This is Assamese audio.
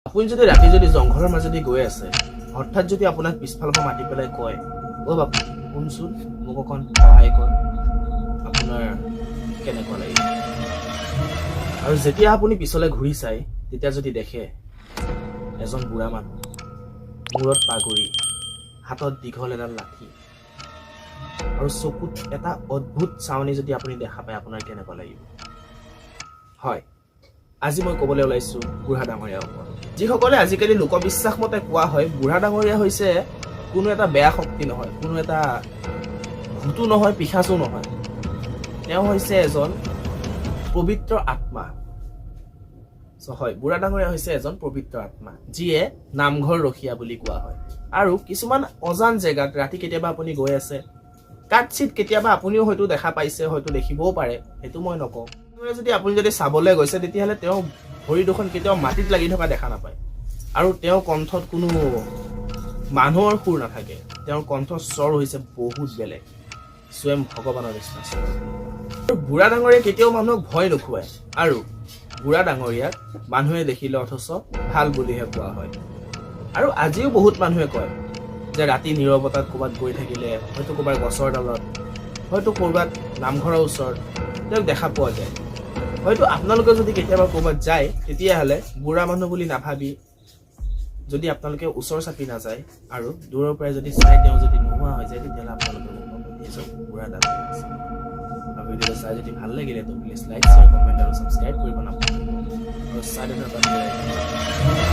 আপুনি যদি ৰাতি যদি জংঘলৰ মাজেদি গৈ আছে, হঠাৎ যদি আপোনাক পিছফালৰ পৰা মাতি পেলাই কয়, "অ' বাপু, শুনচোন, মোক অকণ সহায় কৰ", আপোনাৰ কেনেকুৱা লাগিব? আৰু যেতিয়া আপুনি পিছলৈ ঘূৰি চায়, তেতিয়া যদি দেখে এজন বুঢ়া মানুহ, মূৰত পাগুৰি, হাতত দীঘল এডাল লাঠি আৰু চকুত এটা অদ্ভুত চাৱনি যদি আপুনি দেখা পায়, আপোনাৰ কেনেকুৱা লাগিব? হয়, আজি মই ক'বলৈ ওলাইছোঁ বুঢ়া ডাঙৰীয়াৰ ওপৰত। যিসকলে আজিকালি লোকবিশ্বাস মতে কোৱা হয়, বুঢ়া ডাঙৰীয়া হৈছে কোনো এটা বেয়া শক্তি নহয়, কোনো এটা ভূতো নহয়, পিশাচো নহয়, তেওঁ হৈছে এজন পবিত্ৰ আত্মা। So, হয়, বুঢ়া ডাঙৰীয়া হৈছে এজন পবিত্ৰ আত্মা, যিয়ে নামঘৰ ৰখীয়া বুলি কোৱা হয়। আৰু কিছুমান অজান জেগাত ৰাতি কেতিয়াবা আপুনি গৈ আছে, কাৎচিত কেতিয়াবা আপুনিও হয়তো দেখা পাইছে, হয়তো দেখিবও পাৰে, সেইটো মই নকওঁ। যদি আপুনি যদি চাবলৈ গৈছে, তেতিয়াহ'লে তেওঁ ভৰি দুখন কেতিয়াও মাটিত লাগি থকা দেখা নাপায় আৰু তেওঁৰ কণ্ঠত কোনো মানুহৰ সুৰ নাথাকে। তেওঁৰ কণ্ঠ স্বৰ হৈছে বহুত বেলেগ, স্বয়ং ভগৱানৰ নিচিনা স্বৰ। আৰু বুঢ়া ডাঙৰীয়া কেতিয়াও মানুহক ভয় নোখুৱায় আৰু বুঢ়া ডাঙৰীয়াক মানুহে দেখিলে অথচ ভাল বুলিহে কোৱা হয়। আৰু আজিও বহুত মানুহে কয় যে ৰাতি নীৰৱতাত ক'ৰবাত গৈ থাকিলে হয়তো ক'ৰবাত গছৰ ডালত, হয়তো ক'ৰবাত নামঘৰৰ ওচৰত তেওঁক দেখা পোৱা যায়। হয়তো আপোনালোকে যদি কেতিয়াবা ক'ৰবাত যায়, তেতিয়াহ'লে বুঢ়া মানুহ বুলি নাভাবি যদি আপোনালোকে ওচৰ চাপি নাযায় আৰু দূৰৰ পৰাই যদি চাই তেওঁ যদি নোহোৱা হৈ যায়, তেতিয়াহ'লে আপোনালোকে গম পাব এইজন বুঢ়া ডাঙৰীয়া আছে। আৰু ভিডিঅ'টো চাই যদি ভাল লাগিলে, তো প্লিজ লাইক, শ্বেয়াৰ, কমেণ্ট আৰু ছাবস্ক্ৰাইব কৰিব নাপাহৰিব আৰু চাইডত থকা বেল আইকনটো